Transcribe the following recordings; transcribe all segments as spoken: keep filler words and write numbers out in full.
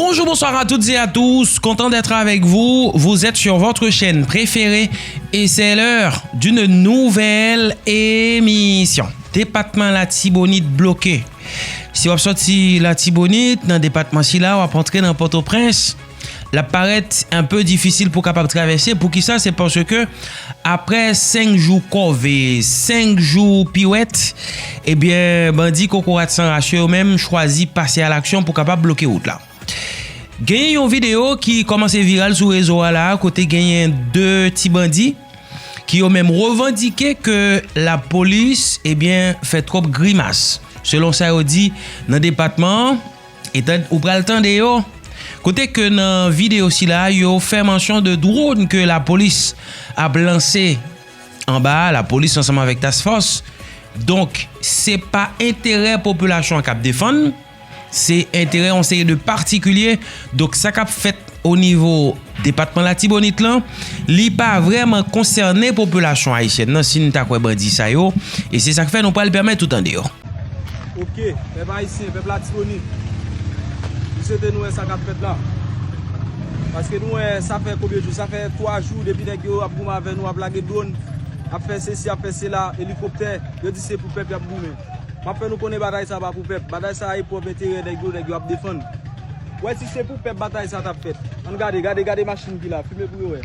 Bonjour, bonsoir à toutes et à tous. Content d'être avec vous. Vous êtes sur votre chaîne préférée et c'est l'heure d'une nouvelle émission. Depatman Latibonit bloke. Si w ap sòti Latibonit, nan depatman sila, w ap antre nan Pòtoprens, l ap parèt un peu difisil pou kapab travèse. Poukisa? Se paske aprè senk jou kòve, senk jou piwèt, ebyen, bandi kokorat san rasyon yo menm chwazi pase a laksyon pou kapab bloke wout la. Genyen yon videyo ki kòmanse viral sou rezo a la, kote genyen de ti bandi ki yo menm revandike ke lapolis, ebyen, fè twòp grimas. Selon sa yo di nan depatman an, etan ou pral tande yo, kote ke nan videyo sila, yo fè mansyon de dwòn ke lapolis ap lanse anba a, lapolis ansanm avèk task fòs. Donk, se pa enterè popilasyon an k ap defann, se enterè yon seri de patikilye. Donk, sa k ap fèt o nivo depatman Latibonit lan, li pa vrèman konsène popilasyon ayisyèn nan, si n ta kwè bandi sa yo, e se sa k fè nou pral pèmèt ou tande yo. Ok, pèp ayisyen, pèp Latibonit, nou swete nou wè sa k ap fèt la. Paske nou wè, sa fè konbyen jou? Sa fè twa jou depi nèg yo ap goumen avè nou, ap lage dwòn, ap fè sesi, ap fè sela, elikoptè, yo di se pou pèp y ap goumen. M ap fè nou konnen batay sa pa pou pèp. Batay sa e pwòp enterè nèg yo, nèg yo ap defann. Wè si se pou pèp batay sa t ap fèt. Ann gade, gade, gade machin ki la, fimen pou yo wè.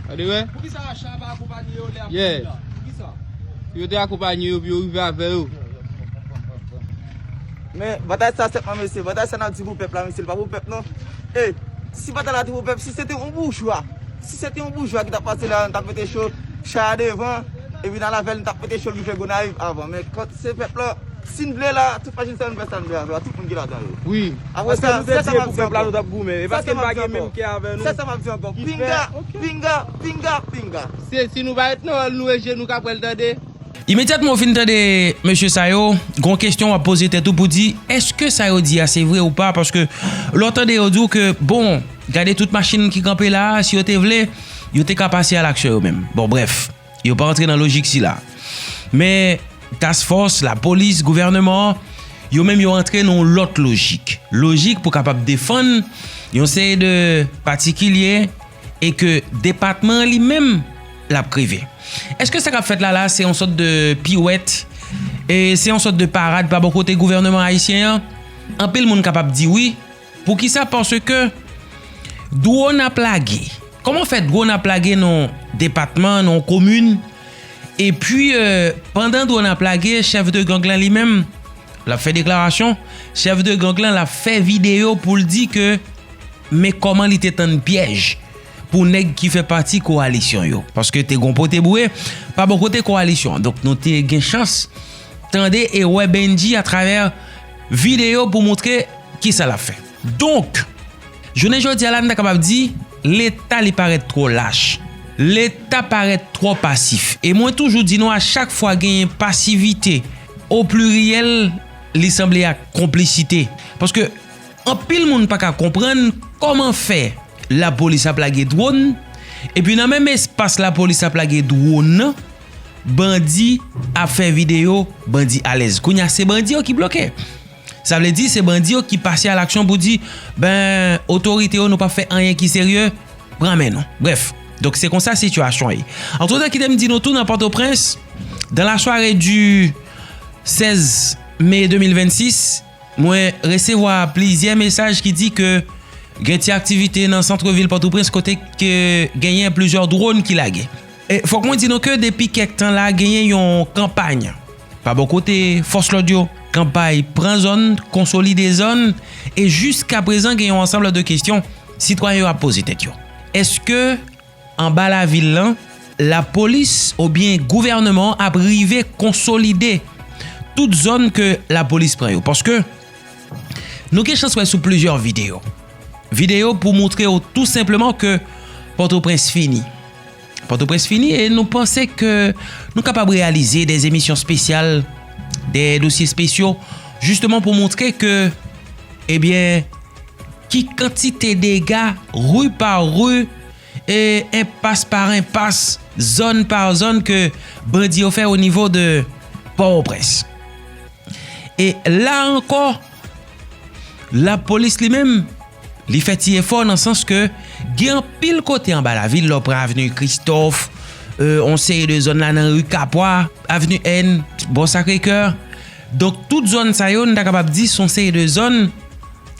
Gade wè. Poukisa acha pa akonpanye yo lè y ap vini la? Poukisa? Yo te akonpanye yo pou yo rive avè yo. Men batay sa sètman mesye, batay sa n ap di pou pèp la mesye, li pa pou pèp non. E si batay la te pou pèp, si se te yon boujwa, si se te yon boujwa ki t ap pase la, n t ap mete cho, chay a devan, epi n al avè l, n t ap mete cho rive Gonayiv avan. Men kòm se pèp la, si n vle la, tout machin sa yo n fè sa n vle avè yo, tout moun ki ladan yo. Wi. Apre sa, se sa m ap di ankò. Se sa m ap di ankò. Pinga, pinga, pinga, pinga. Se si nou pa ret nan ròl nou e je nou k ap wè l tande. Imedyatman w fin tande mesye sa yo, gon kesyon w ap poze tèt ou pou di, èske sa yo di a se vre ou pa? Paske lè w tande yo di w ke, bon, gade tout machin ki kanpe la a, si yo te vle, yo te ka pase a laksyon yo menm. Bon, brèf, yo pa antre nan lojik sila. Men task fòs, lapolis, gouvènman an, yo menm yo antre nan yon lòt lojik. Lojik pou kapab defann yon seri de patikilye e ke depatman an li menm l ap kreve. Èske sa k ap fèt la la se yon sòt de piwèt e se yon sòt de parad pa bò kote gouvènman ayisyen an? Anpil moun kapab di wi. Poukisa? Paske dwòn ap lage. Kòman fè dwòn ap lage nan yon depatman, nan yon komin? Epi, e, pandan dwòn ap lage, chèf de gang lan li menm, l ap fè deklarasyon. Chèf de gang lan, l ap fè videyo pou l di ke men kòman li te tann pyèj pou nèg ki fè pati kowalisyon yo. Paske te gon pote boure pa bò kote kowalisyon an. Donk, nou te gen chans tande e wè Bendji atravè videyo pou montre kisa l ap fè. Donk, jounen jodi a la, n ta kapab di, Leta li parèt twò lach. Leta parèt twò pasif. E mwen toujou di nou, a chak fwa genyen pasivite, o pliriyèl, li sanble ak konplisite. Paske anpil moun pa ka konprann kòman fè lapolis ap lage dwòn, epi nan menm espas lapolis ap lage dwòn nan, bandi ap fè videyo, bandi alèz. Kounye a, se bandi yo ki bloke. Sa vle di, se bandi yo ki pase a laksyon pou di, ben, otorite yo, nou p ap fè anyen ki serye, pran men nou. Brèf, donk se konsa sitiyasyon an ye. Antretan, kite m di nou tou nan Pòtoprens, dans la soirée du seize mai deux mille vingt-six, mwen resevwa plizyè mesaj ki di ke gen ti aktivite nan sant vil Pòtoprens kote ke genyen plizyè dwòn ki lage. E fòk mwen di nou ke depi kèk tan la, genyen yon kanpay pa bò kote fòs lòd yo, kanpay pran zòn, konsolide zòn, e jiska prezan gen yon ansanm de kesyon sitwayen yo ap poze tèt yo. Èske anba lavil lan, lapolis oubyen gouvènman an ap rive konsolide tout zòn ke lapolis pran yo? Paske nou gen chans wè sou plizyè videyo. Videyo pou montre w tou senpleman ke Pòtoprens fini. Pòtoprens fini e nou panse ke nou kapab reyalize de emisyon espesyal, de dosye espesyal, jisteman pou montre ke, ebyen, ki kantite dega, ri pa ri, e enpas pa enpas, zòn pa zòn ke bandi yo fè o nivo de Pòtoprens. E la ankò, lapolis li menm, Li fè ti efò nan sans ke gen anpil kote anba lavil, lè w pran avni Kristòf, yon seri de zòn la nan ri Kapwa, avni N, bò Sakre Kè. Donk, tout zòn sa yo, nou ta kapab di, se yon seri de zòn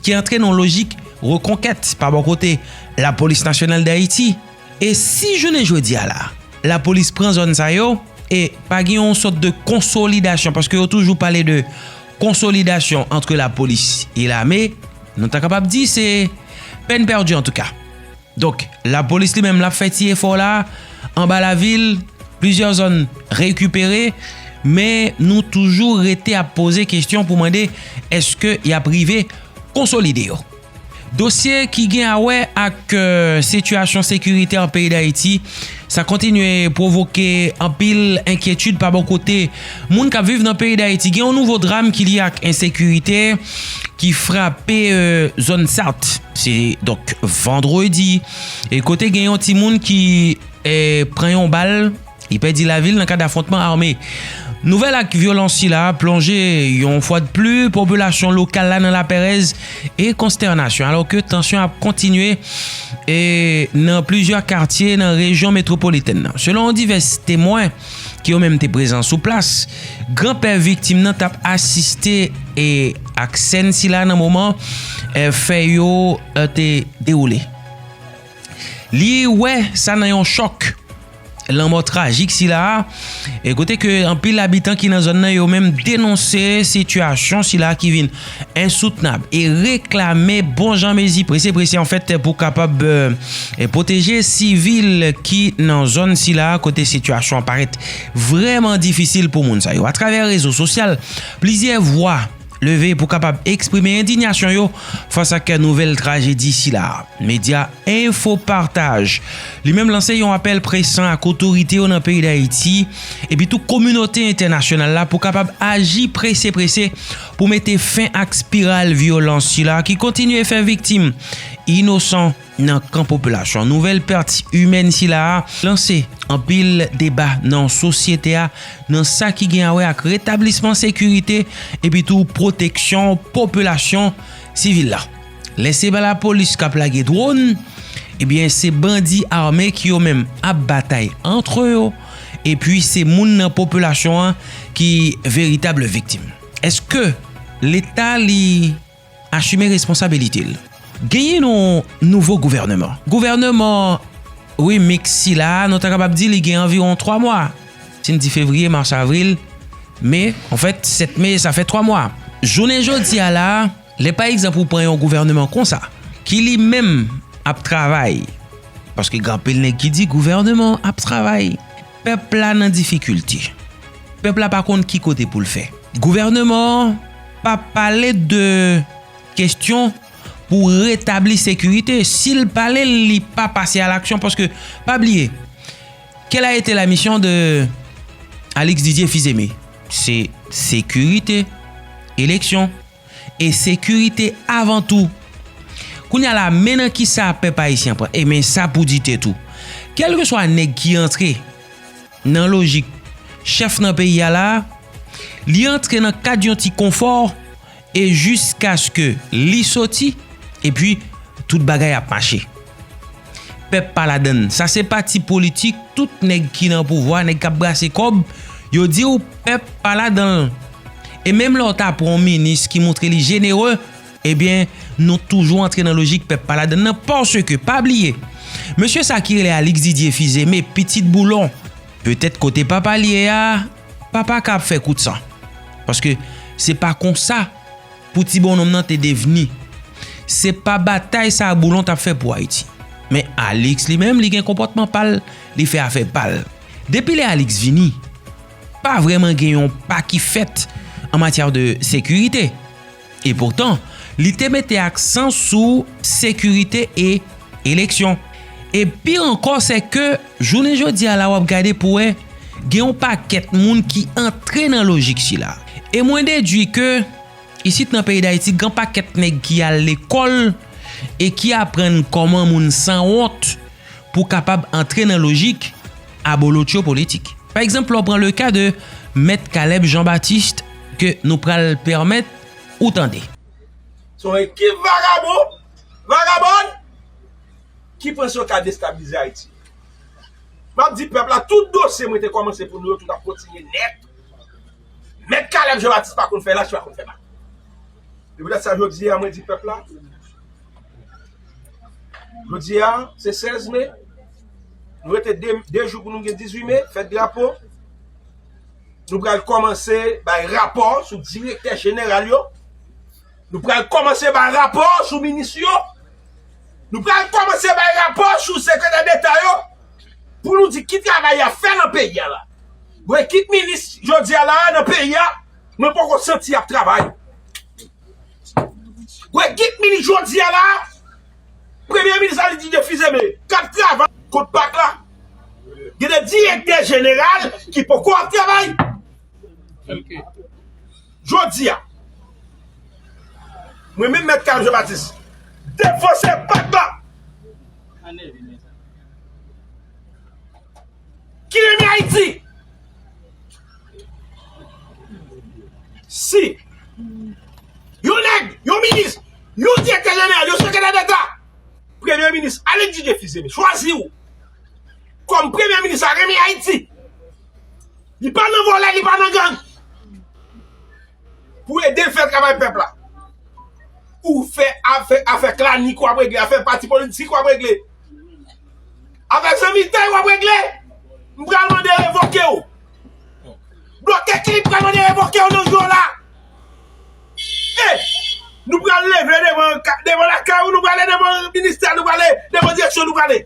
ki antre nan yon lojik rekonkèt pa bò kote Lapolis Nasyonal d Ayiti. E si jounen jodi a la, lapolis pran zòn sa yo, e pa gen yon sòt de konsolidasyon, paske yo toujou pale de konsolidasyon antre lapolis e lame, nou ta kapab di se pèn pèdi antouka. Donk, lapolis li menm l ap fè ti efò la, anba lavil, plizyè zòn rekipere, men nou toujou rete ap poze kesyon pou mande èske y ap rive konsolide yo. Dosye ki gen a wè ak, euh, sitiyasyon sekirite an peyi Dayiti, sa kontinye pwovoke anpil enkyetid pa bò kote moun k ap viv nan peyi Dayiti. Gen yon nouvo dram ki lye ak ensekirite ki frape, euh, zòn Sat. Se, donk, vandredi, e kote gen yon timoun ki, eh, pran yon bal, li pèdi lavi l nan kad afwontman ame. Nouvèl ak vyolans sila plonje yon fwa de pli popilasyon lokal la nan lapèrèz e konstènasyon, alò ke tansyon ap kontinye, e, nan plizyè katye nan rejyon metwopolitèn nan. Selon divès temwen ki yo menm te prezan sou plas, granpè viktim nan t ap asiste, e, ak sèn sila nan moman, e, fè yo, e, te dewoule. Li wè sa nan yon chòk, lanmò trajik sila a, e kote ke anpil abitan ki nan zòn nan yo menm denonse sitiyasyon sila ki vin ensoutnab e reklame bon jan mezi prese prese anfèt pou kapab, e, pwoteje sivil ki nan zòn sila kote sitiyasyon an parèt vrèman difisil pou moun sa yo. Atravè rezo sosyal, plizyè vwa leve pou kapab eksprime endiyasyon yo fas ak nouvèl trajedi sila. Medya Enfopartaj li menm lanse yon apèl presan ak otorite yo nan peyi Dayiti epi tou kominote entènasyonal la pou kapab aji prese prese pou mete fen ak spiral vyolans sila ki kontinye fè viktim inosan nan kan popilasyon. Nouvèl pèt imèn sila a lanse anpil deba nan sosyete a nan sa ki gen a wè ak retablisman sekirite epi tou pwoteksyon popilasyon sivil la. Lè se pa lapolis k ap lage dwòn, ebyen se bandi ame ki yo menm ap batay antre yo, epi se moun nan popilasyon an ki veritab viktim. Èske Leta li asime responsabilite l? Genyen yon nouvo gouvèneman. Gouvèneman remix sila, nou ta kapab di li gen anviwon twa mwa. Si n di fevriye, mas, avril, me, anfèt, sèt me, sa fè twa mwa. Jounen jodi a la, lè pa egzanp ou pran yon gouvèneman konsa, ki li menm ap travay, paske gen anpil nèg ki di gouvèneman ap travay, pèp la nan difikilte. Pèp la pa konn ki kote pou l fè. Gouvèneman an pa pale de kesyon pou retabli sekirite. Si l pale, li pa pase a laksyon, paske pa bliye, quelle a été la mission de Alix Didier Fils-Aimé? Se sekirite, eleksyon, e sekirite avan tou. Kounye a la, men nan kisa pèp ayisyen pran? E men sa pou di tèt ou. Kèlkeswa nèg ki antre nan lojik chèf nan peyi a la, li antre nan kad yon ti konfò e jiskaske li soti, epi tout bagay ap mache. Pèp pa ladann. Sa se pati politik, tout nèg ki nan pouvwa, nèg k ap brase kòb, yo di w pèp pa ladan l. E menm lè w ta pran yon minis ki montre li jenere, ebyen, nou toujou antre nan lojik pèp pa ladan l nan, paske, pa bliye, mesye sa ki rele Alix Didier Fils-Aimé, pitit Boulon, petèt kote papa l ye a, papa ka ap fè kout san. Paske se pa konsa pou ti bonnonm nan te devni. Se pa batay sa Boulon t ap fè pou Ayiti. Men Alix li menm, li gen konpòtman pa l, li fè afè pa l. Depi lè Alix vini, pa vrèman gen yon pa ki fèt an matyè de sekirite. E poutan, li te mete aksan sou sekirite e eleksyon. E pi ankò, se ke jounen jodi a la, w ap gade pou wè, gen yon pakèt moun ki antre nan lojik sila. E mwen dedui ke, isit nan peyi Dayiti, gen pakèt nèg ki al lekòl e ki aprann kòman moun sanwont pou kapab antre nan lojik abolotcho politik. Pa egzanp, lè w pran le ka de Mèt Caleb Jean Baptiste, ke nou pral pèmèt ou tande. Se yon ekip vagabon, vagabon! Ki pwen si yo ka destabilize Ayiti? M ap di pèp la, tout dosye mwen te kòmanse pou nou yo, tout ap kontinye nèt. Mèt Caleb Jean Baptiste pa konn fè lach, li pa konn fè bak. Se poutèt sa jodi a, mwen di pèp la, jodi a, se sèz me. Nou rete de, de jou pou nou gen dizuit me, fèt drapo. Nou pral kòmanse bay rapò sou direktè jeneral yo. Nou pral kòmanse bay rapò sou minis yo. Nou pral kòmanse bay rapò sou sekretè deta yo. Pou nou di ki travay y ap fè nan peyi a la. Bon, ekip minis jodi a la nan peyi a, mwen poko santi y ap travay. Bon, ekip minis jodi a la, premye minis Alix Didier Fils-Aimé, k ap travay kont pak la. Gen de direktè jeneral ki poko ap travay. Jodi a, mwen menm Mèt Caleb Jean Baptiste, defanse pak la. Ki renmen Ayiti. Si yon nèg, yon minis, yon direktè jeneral, yon sekretè deta, premye minis Alix Didier Fils-Aimé chwazi w kòm premye minis la, renmen Ayiti. Li pa nan vòlè, li pa nan gang. Pou ede l fè travay pèp la. Ou fè afè, afè klanik w ap regle, afè pati politik w ap regle, afè zanmitay w ap regle. M pral mande revoke w. Blòk Ekilib pral mande revoke w nan jou la. E nou pral leve devan, devan lakay ou, nou prale devan ministè, nou prale devan direksyon, nou prale.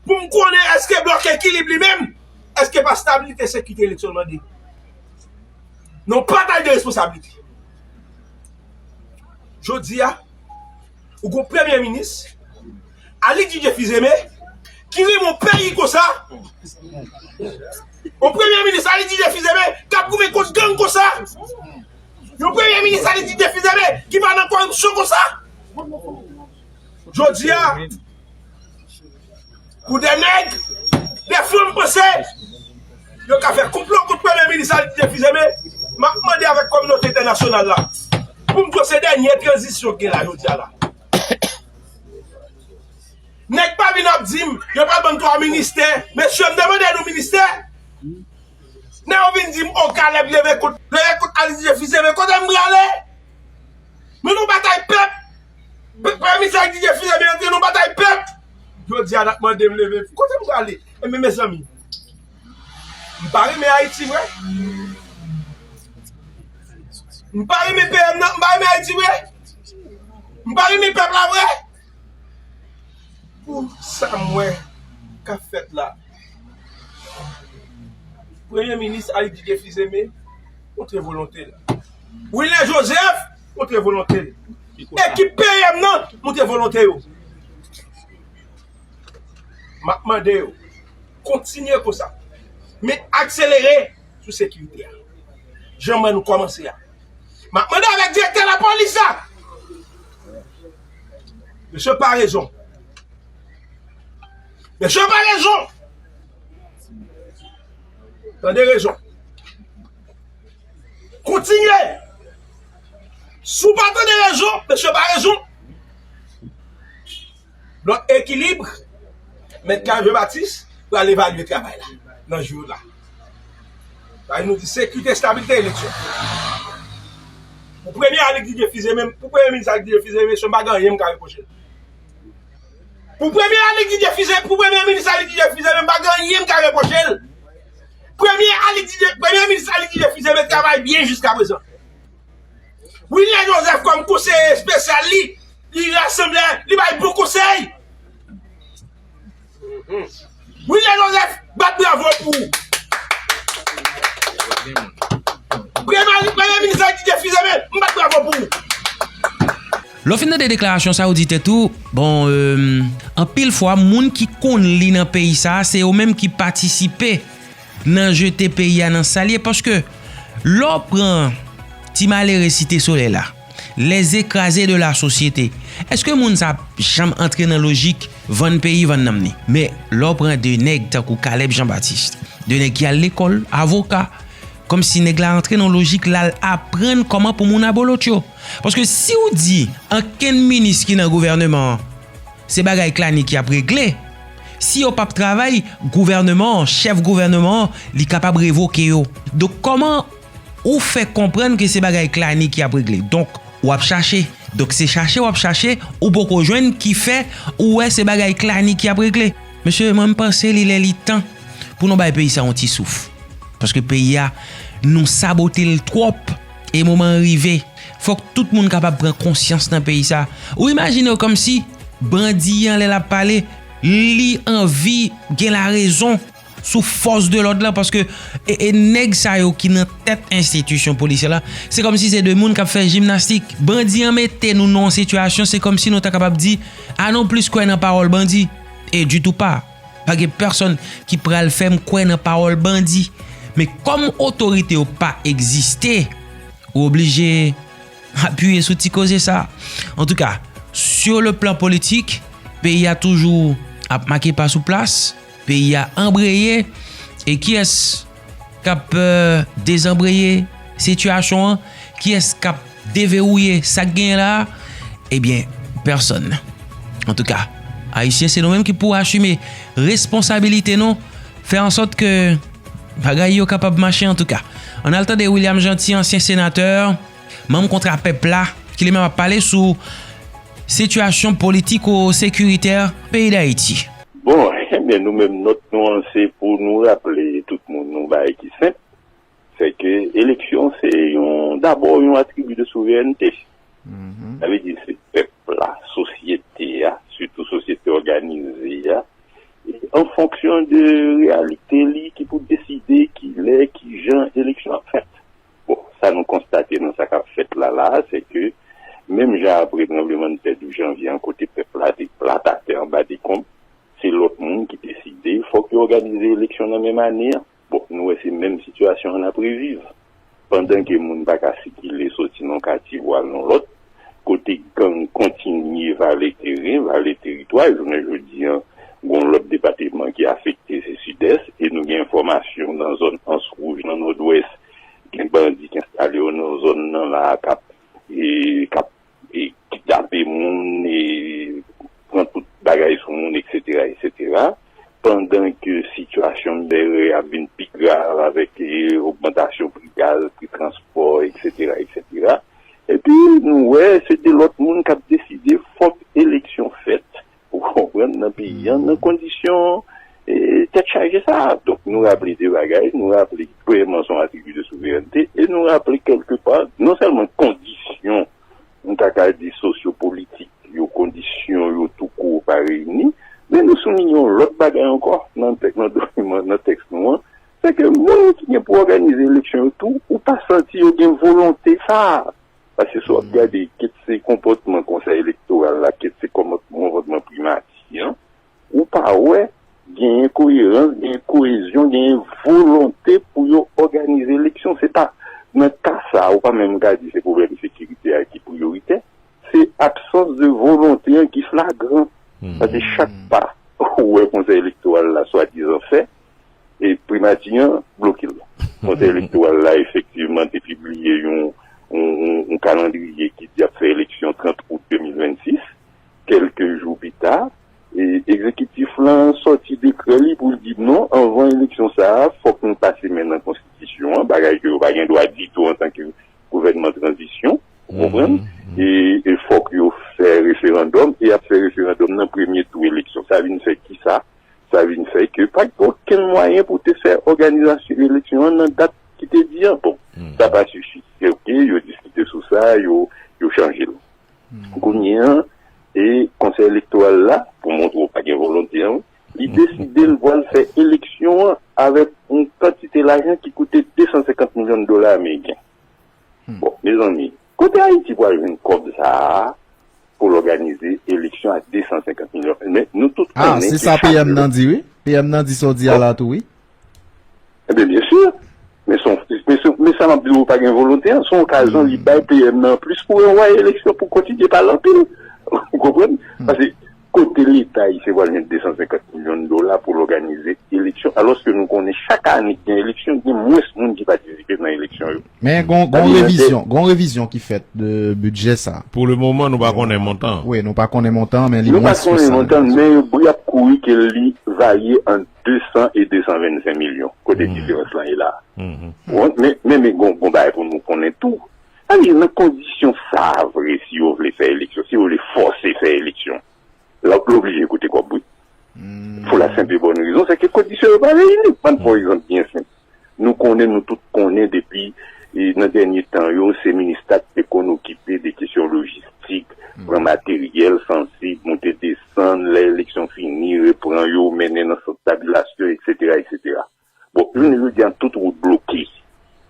Pou m konnen èske Blòk Ekilib li menm, èske pa stabilite, sekirite, eleksyon l mande? Non, pataj de responsablite. Jodi a, ou gon premye minis, Alix Didier Fils-Aimé, ki renmen yon peyi konsa. Yon premye minis Alix Didier Fils-Aimé k ap goumen kont gang konsa. Yon premye minis Alix Didier Fils-Aimé ki pa nan koripsyon konsa. Jodi a, pou de nèg, de fanm panse yo ka fè konplo kont premye minis Alix Didier Fils-Aimé, m ap mande avèk kominote entènasyonal la pou m di w se dènye tranzisyon k gen la jodi a la. Nèg pa vin ap di m yo pral ban m twa ministè. Mesye, m te mande nou ministè. Nèg yo vin di m, o, Caleb leve kont, leve kont Alix Didier Fils-Aimé, kote m prale? Men nou batay pèp. Premye minis Alix Didier Fils-Aimé antre nan batay pèp. Jodi a n ap mande m leve. Kote m prale? Ebyen, mezanmi, m pa renmen Ayiti vre. M pa renmen P M nan, m pa renmen Ayiti vre. M pa renmen pèp la vre. Pou sa m wè k ap fèt la, premye minis Alix Didier Fils-Aimé montre volonte l. Wilner Joseph montre volonte l. Ekip P M nan montre volonte yo. M ap mande yo, kontinye konsa. Men akselere sou sekirite a. Jan mwen nou kòmanse a. M ap mande avèk direktè lapolis la. Mesye pa rezon. Mesye pa rezon. Tande rezon. Kontinye. Si w pa tande rezon, mesye pa rezon. Blòk Ekilib, Mèt Caleb Jean Baptiste, pral evalye travay la nan jou la. Sa vle di sekirite, estabilite, eleksyon. Pou premye Alix Didier Fils-Aimé, pou premye minis Alix Didier Fils-Aimé, mesye, m pa gen anyen m ka repwoche l. Pou premye Alix Didier Fils-Aimé, pou premye minis Alix Didier Fils-Aimé, m pa gen anyen m ka repwoche l. Premye Alix Didier, premye minis Alix Didier Fils-Aimé travay byen jiska prezan. Wilner Joseph kòm konseye espesyal li, li rasanble, li bay bon konsèy. Wilner Joseph, bat bravo pou ou. Premye, premye minis la ki defize men, m bat bravo pou ou. Lè w fin tande deklarasyon sa, ou di tèt ou, bon, euh, anpil fwa, moun ki konn li nan peyi sa, se yo menm ki patisipe nan jete peyi a nan sa l ye, paske lè w pran ti malere Site Solèy la, les écrasés de la société, èske moun sa ap janm antre nan lojik vann peyi, vann nanm ni? Men lè w pran de nèg tankou Caleb Jean Baptiste, de nèg ki al lekòl, avoka, kòmsi nèg la antre nan lojik l al aprann kòman pou moun abolotcho. Paske si w di ankenn minis ki nan gouvèneman an, se bagay Clanik y ap regle. Si yo p ap travay, gouvènman an, chèf gouvènman an, li kapab revoke yo. Donk, kòman ou fè konprann ke se bagay Clanik y ap regle? Donk, w ap chache. Donk, se chache w ap chache, ou poko jwenn, ki fè ou wè se bagay Clanik y ap regle. Mesye, mwen, m panse li lè li tan pou nou bay peyi sa yon ti souf. Paske peyi a, nou sabote l twòp. E moman an rive. Fòk tout moun kapab pran konsyans nan peyi sa. Ou imajine w kòmsi bandi an, lè l ap pale, li anvi gen larezon sou fòs de lòd la, paske e, e nèg sa yo ki nan tèt enstitisyon polisyè la, se kòmsi se de moun k ap fè jimnastik. Bandi an mete nou nan yon sitiyasyon, se kòmsi nou ta kapab di, a nou plis kwè nan pawòl bandi. E ditou pa. Pa gen pèsonn ki pral fè m kwè nan pawòl bandi. Men kòm otorite yo pa egziste, ou oblije apiye sou ti koze sa. Antouka, sur le plan politik, peyi a toujou ap make pa sou plas, peyi a anbreye, e kiyès k ap, euh, dezanbreye sitiyasyon an? Kiyès k ap deverouye sa k genyen la a? Ebyen, pèsonn. Antouka, Ayisyen, se nou menm ki pou asime responsabilite nou, fè ansòt ke bagay yo kapab mache antouka. Ann al tande William Jeanty, ansyen senatè, manm Kontra Pèp la, ki li menm ap pale sou sitiyasyon politiko-sekiritè peyi Dayiti. Bon, ebyen, nou menm, nòt nou an, se pou nou raple tout moun yon bagay ki senp, se ke eleksyon se yon, dabò yon atribi de souverènte. Sa vle di se pèp la, sosyete a, sitou sosyete òganize a, e an fonksyon de reyalite li ki pou deside kilè, kijan eleksyon ap fèt. Bon, sa nou konstate nan sa k ap fèt la la, se ke menm jan apre tranblemanntè douz janvye an, kote pèp la te plat atè anba dekonb, se lòt moun ki deside fòk yo òganize eleksyon nan menm ane an. Bon, nou wè se menm sitiyasyon an n ap reviv. Pandan ke moun pa ka sikile soti nan katye pou al nan lòt, kote gang kontinye vale teren, vale teritwa, jounen jodi an, gon lòt depatman ki afekte, se Sidès, e nou gen enfòmasyon nan zòn Ans Wouj, nan Nòdwès, gen bandi ki enstale yo nan zòn nan la, k ap, e, k ap e kidnape moun, e pran tout bagay sou moun, etsetera, etsetera. Pandan ke sitiyasyon militè ap vin pi grav avèk, e, ogmantasyon pri gaz, pri transpò, etsetera, etsetera. Epi, nou wè, se de lòt moun k ap deside fòk eleksyon fèt, ou konprann, nan peyi a, nan kondisyon, e, tèt chaje sa a. Donk, nou raple de bagay, nou raple premyèman se yon atribi de souverènte, e nou raple kèlkepa, non sèlman kondisyon, nou ta ka di sosyopolitik yo, kondisyon yo tou kou pa reyini, men nou souliye yon lòt bagay ankò nan tèks, nan dokiman, nan tèks nou an, se ke moun ki gen pou òganize eleksyon yo tou, ou pa santi yo gen volonte sa a. Paske si w ap gade, kit se konpòtman Konsèy Elektoral la, kit se konpòt-, konpòtman Primati an, ou pa wè genyen koyerans, genyen koyezyon, genyen volonte pou yo òganize eleksyon. Se pa, nan ka sa a, ou pa menm ka di se pwoblèm sekirite a ki priyoritè. Se absans de volonte an ki flagran. Paske chak pa ou wè Konsèy Elektoral la swadizan fè, e Primati an bloke l. Konsèy Elektoral la, efektivman, te pibliye yon, yon, yon, yon kalandriye ki di ap fè eleksyon trant out de mil vennsis. Kèlke jou pita, e egzekitif lan sòti dekrè li pou l di non, anvan eleksyon sa a, fòk nou pase men nan konstitisyon an, bagay ke yo pa gen dwa ditou antanke gouvènman tranzisyon, ou konprann? E, e fòk yo fè referandòm, e y ap fè referandòm nan premye tou eleksyon. Sa vin fè kisa? Sa vin fè ke pa gen okenn mwayen pou te fè òganizasyon eleksyon an nan dat ki te di an. Bon, sa pa sifi. Se oke, yo diskite sou sa, yo, yo chanje l. Kounye an, e Konsèy Elektoral la, pou montre w pa gen volonte an, li deside l pral fè eleksyon an avèk yon kantite lajan ki koute de san senkant milyon dola ameriken. Bon, mezanmi, kote Ayiti pral jwenn kòb sa a pou l òganize eleksyon a de san senkant milyon? Men nou tout konnen ke chak jou. Ah, se sa P M nan di, wi. P M nan di sa w di a la tou, wi. Ebyen, byen si. Men se yon, men se, men sa m ap di w, pa gen volonte an. Se yon okazyon li bay P M nan anplis pou ranvwaye eleksyon, pou kontinye pale anpil. Ou konprann? Paske kote Leta ayisyen pral jwenn de san senkant milyon dola? la pou l òganize eleksyon, alòske nou konnen chak ane ki gen eleksyon, gen mwens moun ki patisipe nan eleksyon yo. Men gon, gon revizyon, gon revizyon ki fèt de bidjè sa. Pou le moman, nou pa konnen montan. Wi, nou pa konnen montan, men li mwens ke sa. Nou pa konnen montan, men bri ap kouri ke li varye ant de san e de san vennsenk milyon, kote diferans lan ye la. Bon, men, men, men gon, gon bagay pou nou konnen tou. Sa vle di, nan kondisyon sa a vre, si yo vle fè eleksyon, si yo vle fòse fè eleksyon, la, l oblije koute kòb, wi. Pou la senp e bòn rezon, se ke kondisyon yo pa reyini. Ban m fè yon egzanp byen senp. Nou konnen, nou tout konnen depi, e, nan dènye tan yo, se minista ki te konn okipe de kesyon lojistik, pran materyèl sansib, monte desann, lè eleksyon fini, repran yo, mennen nan sant tabilasyon, etsetera, etsetera. Bon, jounen jodi a, tout wout bloke.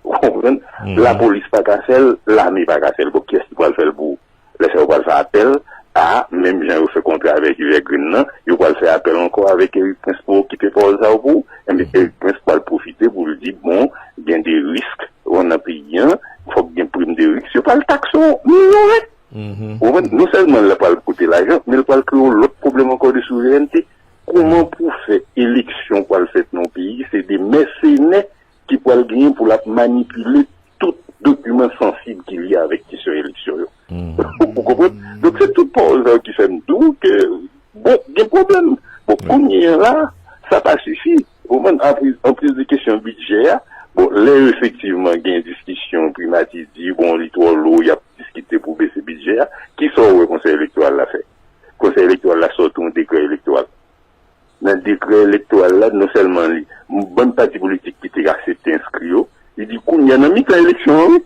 Ou konprann? Lapolis pa ka fè l, lame pa ka fè l. Bon, kiyès ki pral fè l pou ou? Lè sa yo pral fè apèl a, menm jan yo fè kontra avèk Hubert Green nan, yo pral fè apèl ankò avèk Erik Prince pou okipe pawòl sa yo pou ou. Enben, Erik Prince pral pwofite pou l di, bon, gen de risk nan peyi an, fòk gen prim de risk, yo pral takse w milyon vèt. Ou konprann? Non sèlman l pral koute lajan, men l pral kreye yon lòt pwoblèm ankò de souverènte. Kòman pou fè eleksyon pral fèt nan yon peyi, se de mèsenè ki pral genyen pou l ap manipile tout dokiman sansib ki lye avèk kesyon eleksyon yo. Ou konprann? Donk, se tout pawòl sa yo ki fè m di w ke, bon, gen pwoblèm. Bon, kounye a la, sa pa sifi. Ou konprann? Anplis, anplis de kesyon bidjè a, bon, lè efektivman gen diskisyon, primati di, bon, li twò lou, y ap diskite pou bese bidjè a, kisa w wè Konsèy Elektoral la fè? Konsèy Elektoral la sòti yon dekrè elektoral. Nan dekrè elektoral la, non sèlman li, bann pati politik ki te aksepte enskri yo, li di kounye a nan mitan eleksyon an, wi,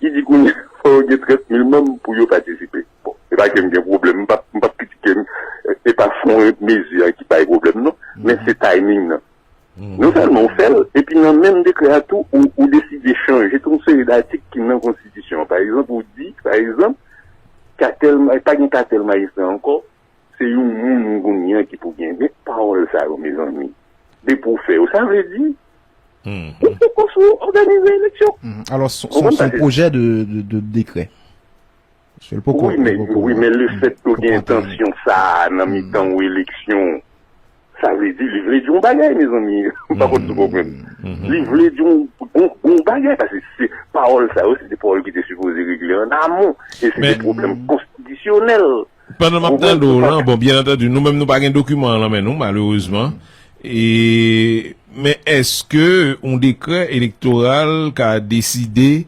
li di kounye a fò yo gen trant mil manm pou yo patisipe. Bon, se pa ke m gen pwoblèm, m p ap, m p ap kritike, e pa fon mezi a ki bay pwoblèm, non, men se timing nan. Non sèlman ou fè l, epi nan menm dekrè a tou, ou, ou deside chanje tout yon seri d atik ki nan konstitisyon an. Pa egzanp, ou di, pa egzanp, ka tèl ma-, pa gen ka tèl majistra ankò, se yon moun kounye a ki pou gen. Men pawòl sa yo, mezanmi, depi w fè yo, sa vle di ou poko sou òganize eleksyon. Alò, se yon pwojè de, de, de dekrè. Paske l poko, wi, men, wi, men lefèt ke w gen entansyon sa a nan mitan yon eleksyon, sa vle di, li vle di yon bagay, mezanmi. M pa konn si w konprann. Li vle di yon, yon, yon bagay, paske se pawòl sa yo, se de pawòl ki te sipoze regle an amon. E se de pwoblèm konstitisyonèl. Pandan m ap tande w lan, bon, byen antandi, nou menm nou pa gen dokiman an nan men nou, malerezman. E, men èske yon dekrè elektoral ka deside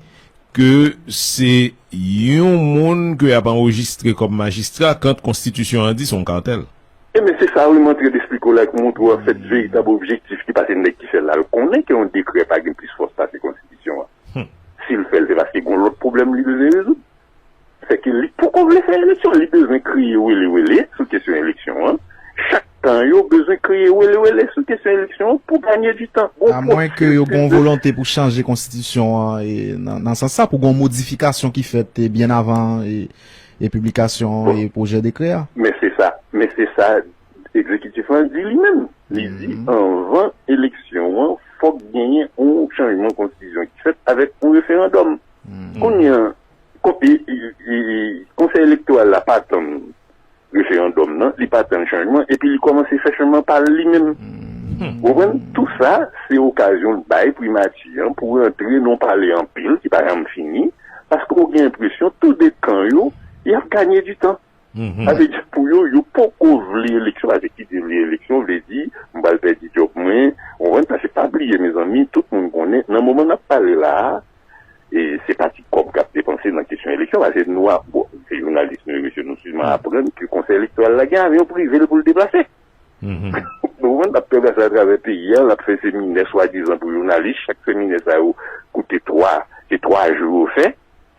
ke se yon moun ke y ap anrejistre kòm majistra, kan konstitisyon an di se yon katèl? Ebyen, se sa wi, m antre eksplike w la, pou montre w, an fèt, veritab objektif ki pase nèg ki fè l la, l konnen ke yon dekrè pa gen plis fòs pase konstitisyon an. Si l fè l, se paske gen yon lòt pwoblèm li bezwen rezoud. Sèke li poko vle fè eleksyon, li bezwen kriye wele wele sou kesyon eleksyon an. Chak tan yo bezwen kriye wele wele sou kesyon eleksyon an pou ganye di tan. Amwenke yo gen yon volonte pou chanje konstitisyon an, e nan, nan sans sa, pou gen yon modifikasyon ki fèt, e byen avan, e, e piblikasyon, e pwojè dekrè a. Men se sa, men se sa egzekitif lan di li menm. Li di anvan eleksyon an, fòk genyen yon chanjman konstitisyon ki fèt avèk yon referandòm. Kounye a, kon-, e, e, e, e, Konsèy Elektoral la pa tann referandòm nan, li pa tann chanjman, epi li kòmanse fè chanjman pa l li menm. Ou konprann? Tou sa, se okazyon l bay primati an pou rantre nan yon pale anpil ki pa janm fini, paske w gen enpresyon tou de kan yo, y ap ganye di tan. Sa vle di pou yo, yo poko vle eleksyon, paske ki di vle eleksyon vle di, m pral pèdi djòb mwen, ou konprann? Paske pa bliye, mezanmi, tout moun konnen, nan moman n ap pale la a, e se pa ti kòb k ap depanse nan kesyon eleksyon, paske nou a, bon, se jounalis nou ye, mesye, nou sispann aprann ke Konsèy Elektoral la gen avyon prive l pou l deplase. Ou konprann? L ap deplase atravè peyi a, l ap fè seminè swadizan pou jounalis, chak seminè sa yo koute twa, se twa jou yo fè.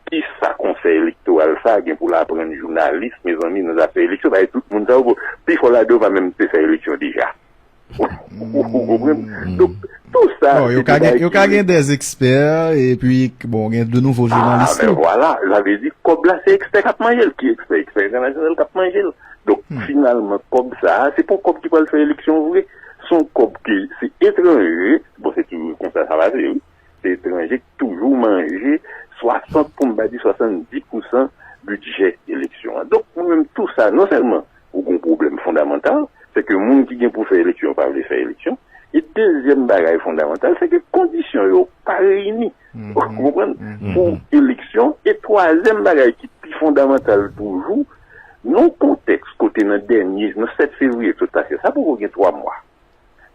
Kisa Konsèy Elektoral sa a gen pou l aprann jounalis, mezanmi, nan zafè eleksyon? Paske tout moun sa yo, pifò ladan yo pa menm te fè eleksyon deja. Ou konprann? Donk, tou sa, yo ka gen, yo ka gen dè ekspè, epi, bon, gen de nouvo jounalis tou. Ah, men vwala, sa vle di, kòb la, se ekspè k ap manje l. Ki ekspè? Ekspè entènasyonal k ap manje l. Donk, finalman, kòb sa a, se pa yon kòb ki pral fè eleksyon vre. Se yon kòb ke se etranje, bon, se toujou konsa sa pase, wi. Se etranje ki toujou manje swasant, pou m pa di swasanndis pousan bidjè eleksyon an. Donk, mwen menm, tou sa, non sèlman ou gen yon pwoblèm fondamantal, Se ke moun ki gen pou fè eleksyon pa vle fè eleksyon. E dezyèm bagay fondamantal, se ke kondisyon yo pa reyini. Ou konprann? Pou eleksyon. E twazyèm bagay ki pi fondamantal toujou, nan kontèks kote nan dènye, nan sèt fevriye k sot pase, sa poko gen twa mwa.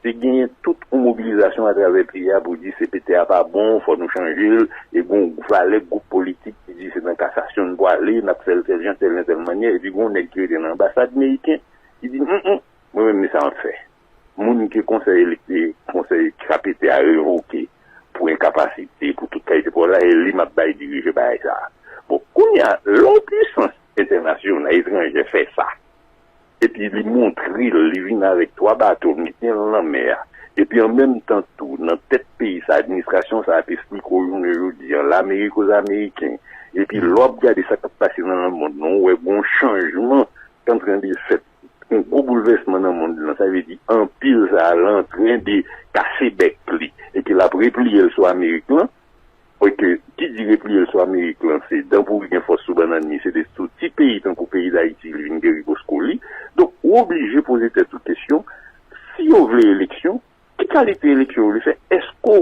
Te genyen tout yon mobilizasyon atravè peyi a pou di C P T a pa bon, fò nou chanje l, e gon valè gwoup politik ki di se nan kasasyon n pwale, n ap fè l tèl jan, tèl jan, tèl mannyè, epi gon nèg ki rete nan anbasad meriken, ki di, "Mwen menm, men sa m ap fè." Moun ke konsèy elekte, konsèy K P T a revoke pou enkapasite, pou tout kalite pwòblèm, e li m ap bay dirije bagay sa a. Bon, kounye a, lè yon pwisans entènasyonal, etranjè fè sa, epi li montre l, li vin avèk twa bato, l mete l nan lanmè a, epi an menm tan tou, nan tèt peyi sa, administrasyon sa ap esplike w jounen jodi a, Lamerik ozameyiken, epi lè w ap gade sa k ap pase nan lemonn nan, ou wè gon chanjman k antren de fèt, yon gwo boulvèsman nan mond lan, sa vle di anpil sa a, l antren de kase bèk li, e ke l ap repliye l sou Amerik lan, e ke, ki di repliye l sou Amerik lan, se dan pouri gen fòs sou bannann li, se de sou ti peyi tankou peyi Dayiti li vin gen ribos kou li. Donk, ou oblije poze tèt ou kesyon, si yo vle eleksyon, ki kalite eleksyon yo vle fè? Èske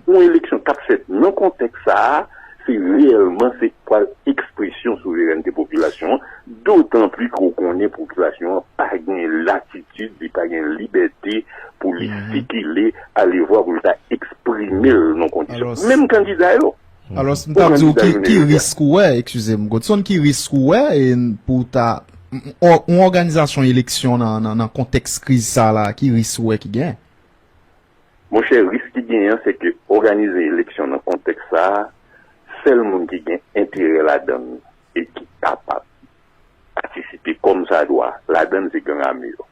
yon eleksyon k ap fèt nan kontèks sa a, se reyèlman se pral ekspresyon souverènte popilasyon an, dotan pli ke w konnen popilasyon an pa gen latitid, li pa gen libète pou li sikile, alevwa pou l ta eksprime l nan kondisyon. Menm kandida yo. Alò, m t ap di w ki, ki risk ou wè, eskize m, Godson, ki risk ou wè e pou w ta, yon òganizasyon eleksyon nan, nan, nan kontèks kriz sa la, ki risk ou wè ki gen? Monchè, risk ki genyen, se ke òganize eleksyon nan kontèks sa a, sèl moun ki gen enterè ladan l e ki kapab patisipe kòmsadwa ladan l, se gang ame yo.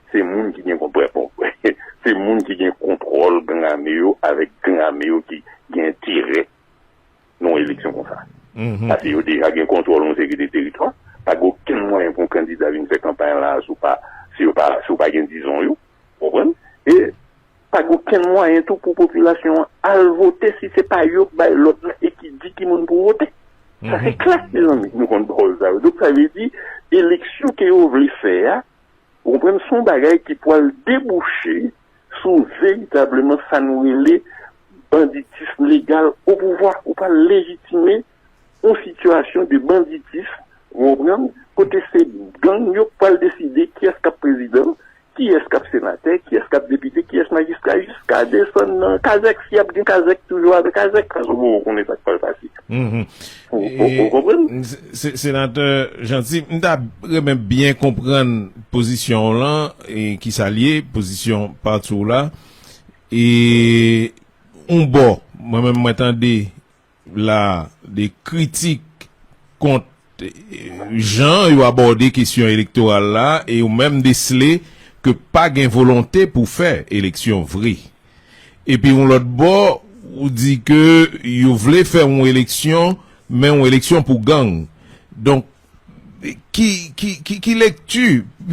Se moun ki gen konpre-, se moun ki gen kontwòl gang ame yo, avèk gang ame yo ki gen enterè nan yon eleksyon konsa. Paske yo deja gen kontwòl yon seri de teritwa. Pa gen okenn mwayen pou yon kandida vin fè kanpay la si w pa, si yo pa, si w pa gen dizon yo. Ou konprann? E pa gen okenn mwayen tou pou popilasyon an al vote si se pa yo k bay lòd la e ki di ki moun pou vote. Sa se klè, mezanmi, nou konn pawòl sa yo. Donk, sa vle di, eleksyon ke yo vle fè a, ou konprann, se yon bagay ki pral debouche sou veritableman sa nou rele banditis legal o pouvwa. Ou pral lejitime yon sitiyasyon de banditis, ou konprann, kote se gang yo k pral deside kiyès k ap prezidan, kiyès k ap senatè, kiyès k ap depite, kiyès majistra, jiska desann nan kazèk, si ap gen kazèk toujou avè kazèk, paske ou poko konnen sa k pral pase. Ou, ou, ou konprann? Se-, se-, Senatè Jeanty, m ta renmen byen konprann pozisyon w lan, e kisa l ye, pozisyon pati w la. E yon bò, mwen menm mwen tande la de kritik kont, eh, jan yo abòde kesyon elektoral la, e yo menm desle ke pa gen volonte pou fè eleksyon vre. Epi yon lòt bò, ou di ke yo vle fè yon eleksyon, men yon eleksyon pou gang. Donk, ki, ki, ki, ki lekti,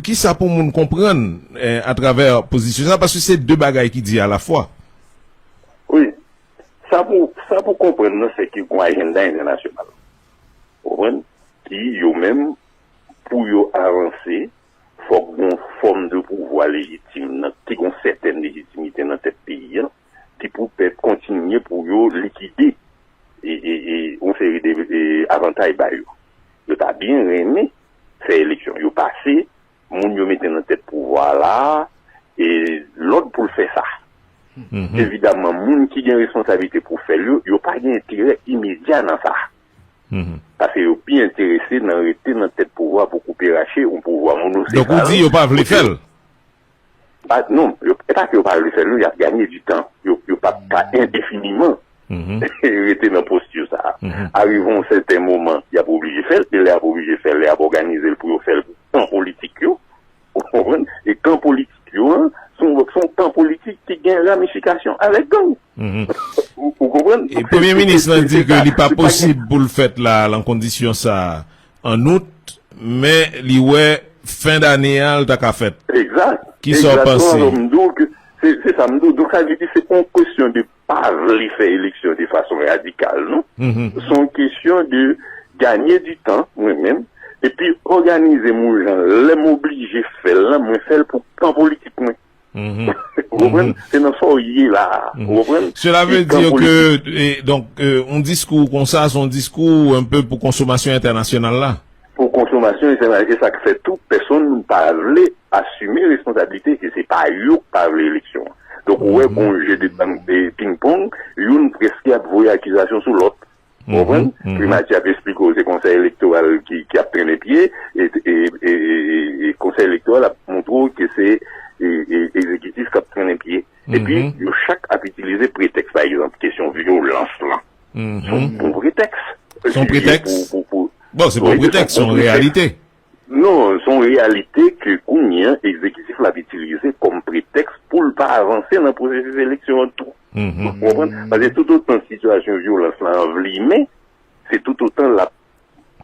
kisa pou moun konprann, eh, atravè pozisyon sa, paske se de bagay ki di alafwa. Wi, sa pou, sa pou konprann nan, se ke gon ajanda entènasyonal. Ou konprann? Ki yo menm, pou yo avanse, fòk gon fòm de pouvwa lejitim nan, ki gon sètèn lejitimite nan tèt peyi a, ki pou pèp kontinye pou yo likide e, e, e, yon seri de, e, avantay ba yo. Yo ta byen renmen fè eleksyon. Yo pase, moun yo mete nan tèt pouvwa la, e lòd pou l fè sa. Evidaman, moun ki gen responsablite pou fè l yo, yo pa gen enterè imedya nan sa. Paske yo pi enterese nan rete nan tèt pouvwa pou koupe rache, yon pouvwa monosefal. Donk, ou di yo pa vle fè l? Pa, non, yo, e pa ke yo pa vle fè l, non, y ap ganye di tan. Yo, yo p ap ka endefiniman rete nan posti sa a. Arive yon sèten moman, y ap oblije fè l, e lè y ap oblije fè l, lè y ap òganize l pou yo fè l pou kan politik yo. Ou konprann? E kan politik yo an, se yon, se yon kan politik ki gen ramifikasyon avèk gang. Ou, ou konprann? E Premye Minis lan di ke li pa posib pou l fèt la, nan kondisyon sa a, an out, men li wè fen dane a, l ta ka fèt. Egzak. Kisa w panse? Egzakteman, m di w ke se, se sa m di w. Donk, sa vle di se pa yon kesyon de pa vle fè eleksyon de fason radikal, non. Se yon kesyon de ganye di tan, mwen menm, Epi òganize m yon jan, lè m oblije fè l lan, mwen fè l pou kan politik mwen. Ou konprann? Se nan sa w ye la a. Ou konprann? Cela veut dire que, et donc, euh, un discours comme ça, c'est un discours un peu pour consommation internationale là. Pou konsomasyon, e se sa k fè tou pèsonn pa vle asime responsablite ke se pa yo k pa vle eleksyon an. Donk ou wè gon je de ping pong, youn prèske ap voye akizasyon sou lòt. Ou konprann? Primati ap esplike w se konsèy elektoral ki, ki ap trennen pye, e, e, e, e, e konsèy elektoral ap montre w ke se e, e, egzekitif k ap trennen pye. Epi, yo chak ap itilize pretèks, pa egzanp, kesyon vyolans lan. Se yon bon pretèks. Se yon pretèks. Bon, se pa yon pretèks, se yon reyalite. Non, se yon reyalite ke kounye an egzekitif la ap itilize kòm pretèks pou l pa avanse nan pwosesis eleksyon an tou. Ou konprann? Paske toutotan sitiyasyon vyolans la anvlimen, se toutotan l ap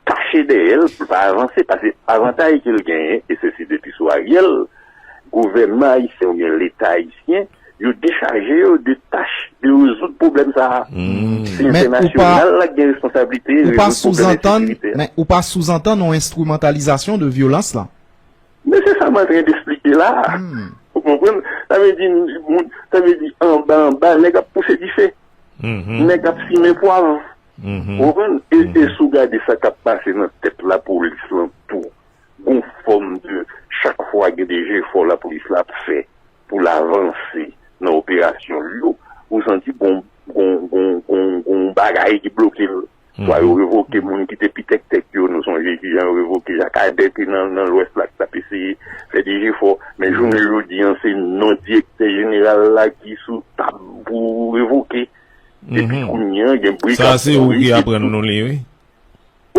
kache dèyè l pou l pa avanse. Paske avantaj ke l genyen, e se si depi sou Ariel, gouvènman ayisyen oubyen Leta ayisyen, yo dechaje yo de tach de rezoud pwoblèm sa a. Se entènasyonal la ki gen responsablite rezoud pwoblèm ensekirite a. Men ou pa souzantann yon enstrimantalizasyon de vyolans la? Men se sa m antren de eksplike la a. Ou konprann? Sa vle di, moun, sa vle di anba anba, nèg ap pouse dife. Nèg ap simen pwav. Ou konprann? E, e si w gade sa k ap pase nan tèt lapolis lan tou, gon fòm de, chak fwa gen de jefò lapolis la ap fè pou l avanse nan operasyon l yo, ou santi gon, gon, gon, gon, gon bagay ki bloke l. Swa yo revoke moun ki te pi tèktèk yo, nou sonje kijan yo revoke Jakadè te nan, nan Lwès la, ki t ap eseye fè de jefò. Men jounen jodi an, se non direktè jeneral la ki sou tab pou revoke. Epi kounye an, gen brigad teròris ki tou. Sa se ou ki aprann nou li, wi.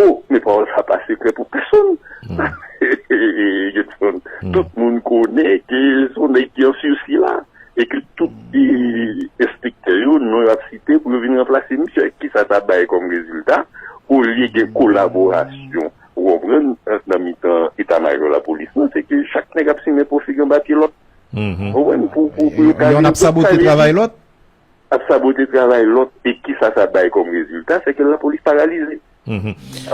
O, men pawòl sa pa sekrè pou pèsonn. Tout moun konnen ke se yon nèg ki an sisi la. E ke tout enspektè yo, non yo ap site pou yo vin ranplase misye. Kisa sa bay kòm rezilta? Olye gen kolaborasyon, ou konprann, nan mitan eta majò lapolis lan, se ke chak nèg ap simen pwofig anba pye lòt. Ou konprann? Pou, pou, pou yo ka. Youn ap sabote travay lòt. Ap sabote travay lòt, e kisa sa bay kòm rezilta? Se ke lapolis paralize.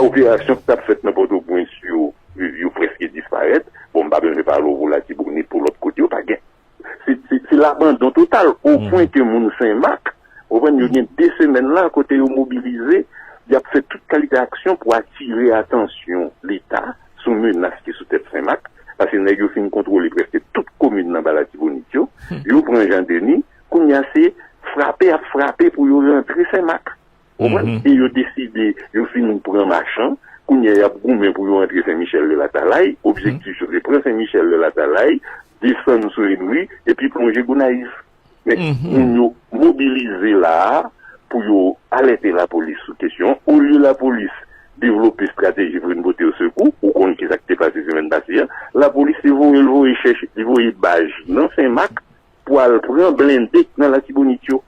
Operasyon ki t ap fèt nan Pòtoprens yo, yo, yo prèske disparèt. Bon, m pa bezwen pale w pou Latibonit, pou lòt kote, yo pa gen. Se, se, se labandon total, o pwen ke moun Senmak, ou konprann, yo gen de semèn la, kote yo mobilize, y ap fè tout kalite aksyon pou atire atansyon Leta sou menas ki sou tèt Senmak, paske nèg yo fin kontwole prèske tout komin nan ba Latibonit yo, yo pran Jan Deni, kounye a se frape y ap frape pou yo rantre Senmak. Ou konprann? E yo deside, yo fin pran Machan, kounye a y ap goumen pou yo rantre Sen Michèl de Latalay, objektif yo se pran Sen Michèl de Latalay, desann sou Henry, epi plonje Gonayiv. Men moun yo mobilize la a pou yo alète lapolis sou kesyon an. Olye lapolis devlope estrateji pou vin pote yo sekou, ou konn kisa ki te pase semèn pase a, lapolis te voye l voye chèche, li voye baz nan Senmak pou al pran blende k nan Latibonit yo.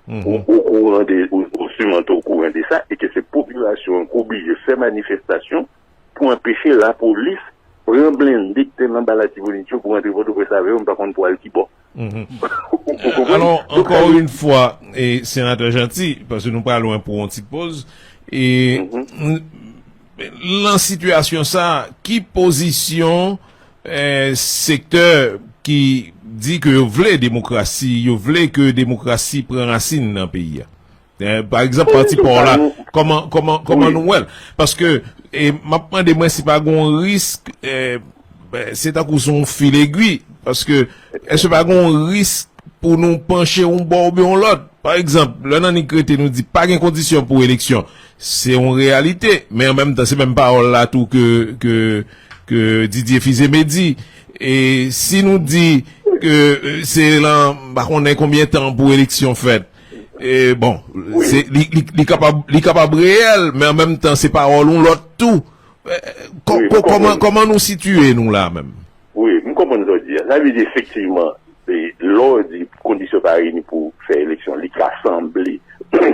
Ou okouran de, ou, ou siman te okouran de sa, e ke se popilasyon an ki oblije fè manifestasyon pou anpeche lapolis pran blende k te nan ba Latibonit yo pou rantre Pòtoprens avè yo, m pa konn pou al ki bò. Alò, ankò yon fwa, e, Senatè Jeanty, paske nou pral lwen pou yon ti poz, e, lan sitiyasyon sa, ki pozisyon, e, sektè ki di ke yo vle demokrasi, yo vle ke demokrasi pran rasin nan peyi a? E, pa egzanp, pati pa w la, kòman, kòman, kòman nou wè l? Paske, e, m ap mande mwen si pa gon risk, e, se tankou se yon fil egwi. Paske, èske pa gon risk pou nou panche yon bò oubyen yon lòt? Pa egzanp, lè nan nik rete nou di pa gen kondisyon pou eleksyon, se yon reyalite. Men an menm tan, se menm pawòl la tou ke, ke, ke Didier Fils-Aimé di. E si nou di ke, e, se lan, m pa konnen konbyen tan pou eleksyon fèt, e, bon, se, li, li, li kapab, li kapab reyèl, men an menm tan, se pawòl yon lòt tou. E, kò-, kò-, kòman, kòman nou sitiye nou la menm? Wi, m konprann sa w di a. Sa vle di efektivman, e, lè w di kondisyon pa reyini pou fè eleksyon, li ka sanble,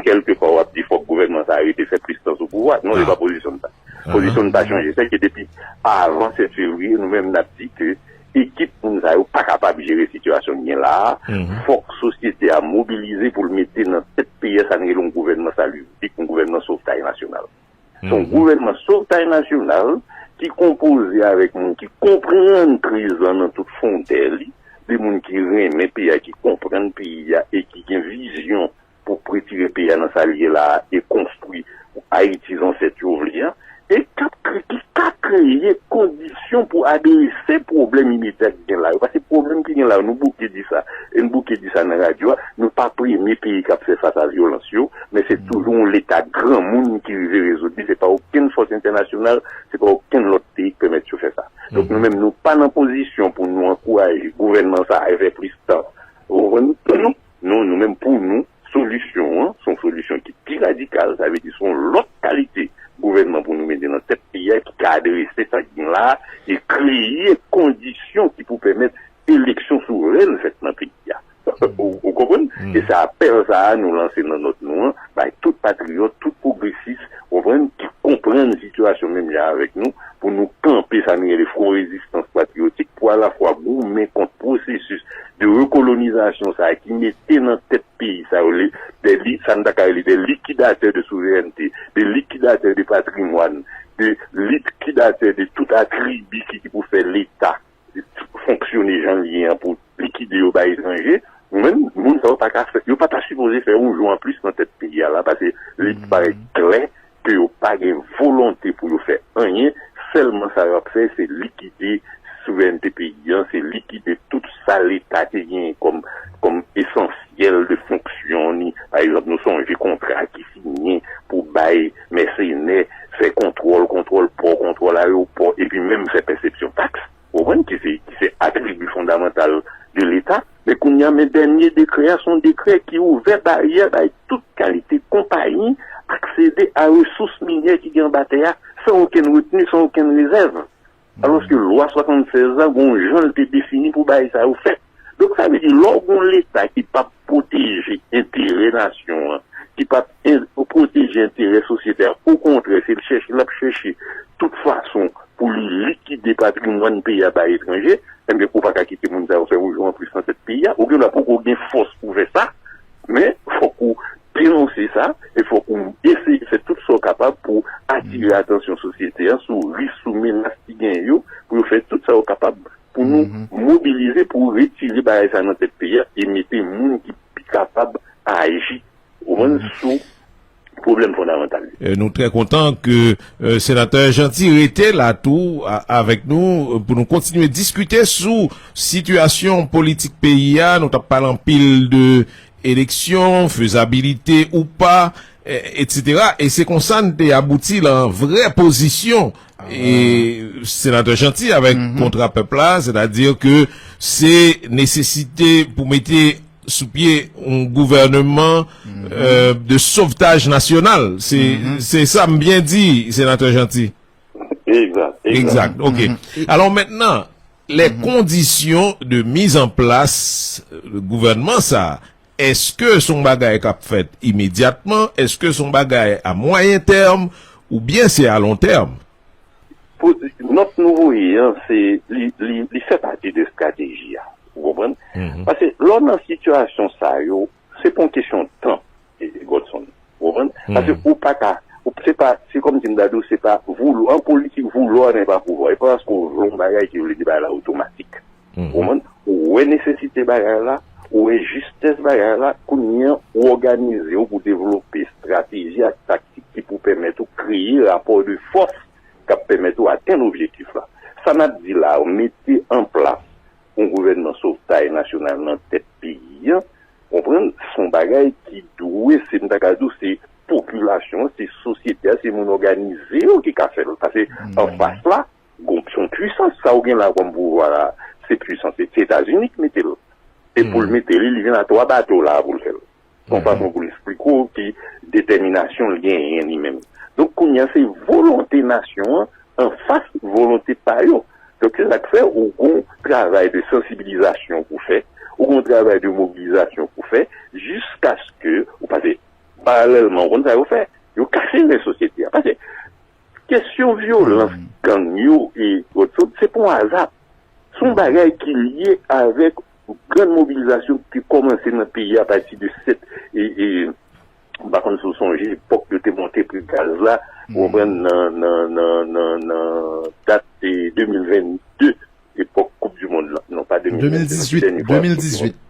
kèlkefwa w ap di fòk gouvènman sa a rete fè plis tan sou pouvwa. Non, se pa pozisyon n sa. Pozisyon n pa chanje. Sèke depi avan sèt fevriye, nou menm n ap di ke ekip moun sa yo pa kapab jere sitiyasyon n gen la a. Fòk sosyete a mobilize pou l mete nan tèt peyi a sa n rele yon gouvènman sali piblik, yon gouvènman sovtaj nasyonal. Se yon gouvènman sovtaj nasyonal ki konpoze avèk moun ki konprann kriz lan nan tout fondè li, de moun ki renmen peyi a, ki konprann peyi a e ki gen vizyon pou retire peyi a nan sa l ye la a e konstwi Ayiti zansèt yo vle a, e k ap kre-, ki ka kreye kondisyon pou adrese pwoblèm imedya ki gen la yo. Paske pwoblèm ki gen la yo, nou bouke di sa, e n bouke di sa nan radyo a, nou pa premye peyi k ap fè fas a vyolans yo, men se toujou yon leta granmoun ki rive rezoud li, se pa okenn fòs entènasyonal, se pa okenn lòt peyi k pèmèt yo fè sa. Donk nou menm, nou pa nan pozisyon pou nou ankouraje gouvènman sa a fè plis tan. Ou konprann? Non, nou, nou menm pou nou, solisyon an, se yon solisyon ki pi radikal, sa vle di se yon lòt kalite gouvènman pou nou mete nan tèt peyi a ki ka adrese sa ki gen la a e kreye kondisyon ki pou pèmèt eleksyon souvrèn fèt nan peyi a. Ou, ou konprann? E se apèl sa a nou lanse nan nòt nou an, bay tout patriyòt, tout pwogresis, ou konprann, ki konprann sitiyasyon menm jan avèk nou, pou nou kanpe sa nou rele Fwon Rezistans Patriyotik, pou alafwa goumen kont pwosesis de rekolonizasyon sa a ki mete nan tèt peyi sa yo, le, de li, sa n ta ka rele de likidatè de souverènte, de likidatè de patrimwàn, de likidatè de tout atribi ki, ki pou fè Leta fonksyone jan l ye an pou likide yo bay etranje, ou menm, moun sa yo pa ka fè, yo pa ta sipoze fè yon jou anplis nan tèt peyi a la, paske li parèt klè ke yo pa gen volonte pou yo fè anyen, sèlman sa y ap fè, se likide souverènte peyi a, se likide tout sa Leta te genyen kòm, kòm esansyèl de fonksyon ni. Pa egzanp, nou sonje kontra ki siyen pou bay mèsenè fè kontwòl, kontwòl pò, kontwòl ayewopò, epi menm fè pèsepsyon taks. Ou konprann ki se, ki se atribi fondamantal de Leta. Men kounye a, men dènye dekrè a, se yon dekrè ki ouvè baryè bay tout kalite konpayi aksede a resous minyè ki gen anba tè a, san okenn retni, san okenn rezèv. Alòske lwa swasannsèz la, gen yon jan l te defini pou bagay sa yo fèt. Donk, sa vle di, lè w gen yon Leta ki p ap pwoteje enterè nasyon an, ki p ap en-, pwoteje enterè sosyete a, okontrè, se l chèche, l ap chèche tout fason pou li likide patrimwàn peyi a bay etranje, enben, ou pa ka kite moun sa yo fè yon jou anplis nan tèt peyi a. Ou gen dwa poko gen fòs pou fè sa, men fòk ou denonse sa, e fòk ou eseye fè tout sa w kapab pou atire atansyon sosyete a sou risk, sou menas ki genyen yo, pou yo fè tout sa yo kapab pou nou mobilize, pou retire bagay sa nan tèt peyi a, e mete moun ki pi kapab aji, ou konprann, sou pwoblèm fondamantal yo. Euh, nou trè kontan ke, euh, Senatè Jeanty rete la tou a-, avèk nou, euh, pou nou kontinye diskite sou sitiyasyon politik peyi a. Nou t ap pale anpil de eleksyon, fezabilite ou pa, e-, etsetera. E se konsa n te abouti lan vrè pozisyon e Senatè Jeanty avèk kontra pèp la, sètadi ke se nesesite pou mete sou pye yon gouvènman, euh, de sovtaj nasyonal. Se, se sa m byen di, Senatè Jeanty? Egzak, egzak. Egzak, ok. Alò mentnan, les conditions de mise en place, euh, gouvènman sa, èske se yon bagay k ap fèt imedyatman? Èske se yon bagay a mwayen tèm? Oubyen se a lon tèm? Pou, nòt nou voye an, se, li, li, li fè pati de estrateji a. Ou konprann? Paske lè w nan sitiyasyon sa yo, se pa yon kesyon tan, e, Godson. Ou konprann? Paske ou pa ka, ou, se pa, se kòmsi m ta di w, se pa voulou-, an politik, vouloir n'est pas pouvoir. E pa paske w vle yon bagay ki vle di bagay la otomatik. Ou konprann? Ou wè nesesite bagay la, ou wè jistès bagay la, kounye a, ou òganize w pou devlope estrateji ak taktik ki pou pèmèt ou kreye rapò de fòs k ap pèmèt ou atenn objektif la. Sa n ap di la, mete an plas yon gouvènman sovtaj nasyonal nan tèt peyi a, konprann, se yon bagay ki dwe, se, m ta ka di w, se popilasyon an, se sosyete a, se moun òganize yo ki ka fè l. Paske anfas la, gon, se yon pwisans, sa w gen la kòm pouvwa la, se pwisans, se, se Etazini ki mete l. E pou l mete li, li vin a twa bato la pou l fè l. Se yon fason pou l esplike w ki detèminasyon l genyen li menm. Donk, kounye a, se volonte nasyon an anfas volonte pa yo. Donk, se sa k fè ou gon travay de sansibilizasyon pou fè, ou gon travay de mobilizasyon pou fè, jiskaske, ou pase paralèlman, ou konn sa yo fè, yo kase ren sosyete a. Pase, kesyon vyolans gang yo e lòt sòt, se pa yon aza. Se yon bagay ki lye avèk grann mobilizasyon ki te kòmanse nan peyi a apati de sèt, e, e, m pa konn si w sonje epòk yo te monte pri gaz la, Ou konprann, nan, nan, nan, nan, nan dat de de mil vennde, epòk Koup di Mond lan. Non, pa de mil vennde, se dènye fwa Koup di Mond. de mil dizuit.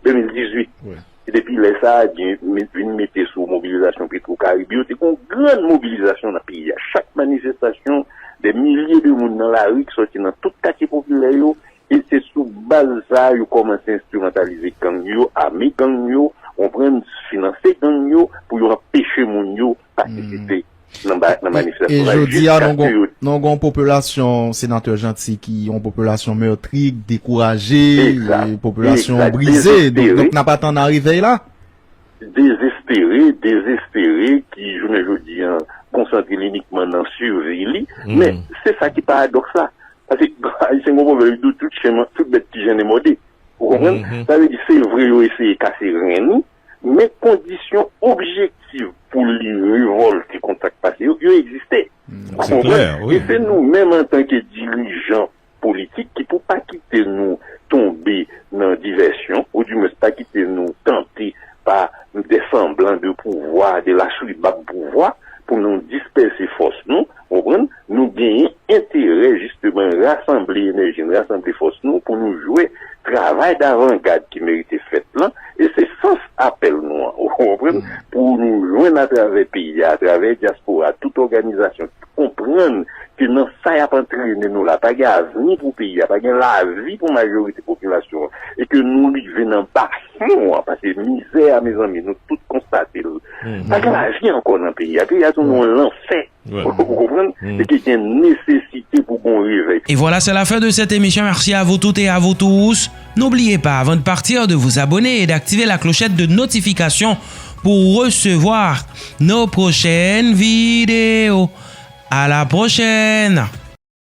de mil dizuit. E depi lè sa a, gen, vin mete sou mobilizasyon Petro Karib yo. Te gen yon grann mobilizasyon nan peyi a. Chak manifestasyon, dè milye de moun nan lari ki sòti nan tout katye popilè yo. E se sou baz sa a yo kòmanse enstrimantalize gang yo, ame gang yo, konprann, finanse gang yo, pou yo anpeche moun yo patisipe nan ba-, nan manifestasyon sa yo, jiskaske yo... E jodi a, nou gon, nou gon popilasyon, Senatè Jeanty, ki yon popilasyon mètri, dekouraje, popilasyon brize. Donk, donk, n ap atann a revèy la. Dezespere, dezespere, ki jounen jodi a konsantre li inikman nan sivi li. Men, se sa ki paradòks la. Paske Ayisyen gen yon pwovèb, li di tout chen, tout bèt ki jennen mòde. Ou konprann? Sa vle di, se vre yo eseye kase ren li, men kondisyon objektif pou li revòlte kont sa k pase yo, yo egziste. Ou konprann? E se nou menm antanke dirijan politik ki pou pa kite nou tonbe nan divèsyon, oudimwens pa kite nou tante pa de sanblan de pouvwa, de lachwibab pouvwa, pou nou dispèse fòs nou, konprann? Nou genyen enterè, jisteman, rasanble enèji n, rasanble fòs nou pou nou jwe travay davangad ki merite fèt lan, e se sans apèl nou an, ou konprann? Pou nou jwenn atravè peyi a, atravè dyaspora, tout òganizasyon ki konprann ke nan sa y ap antrene nou la, pa gen avni pou peyi a, pa gen lavi pou majorite popilasyon an, e ke nou rive nan ba fon an, paske mizè a, mezanmi, nou tout konstate l. Pa gen lavi ankò nan peyi a. Peyi a tounen yon lanfè. Ou konprann? E ke gen nesesite pou gen yon revèy. Et voilà, c'est la fin de cette émission. Merci à vous toutes et à vous tous. N'oubliez pas, avant de partir, de vous abonner et d'activer la clochette de notification pour recevoir nos prochaines vidéos. À la prochaine!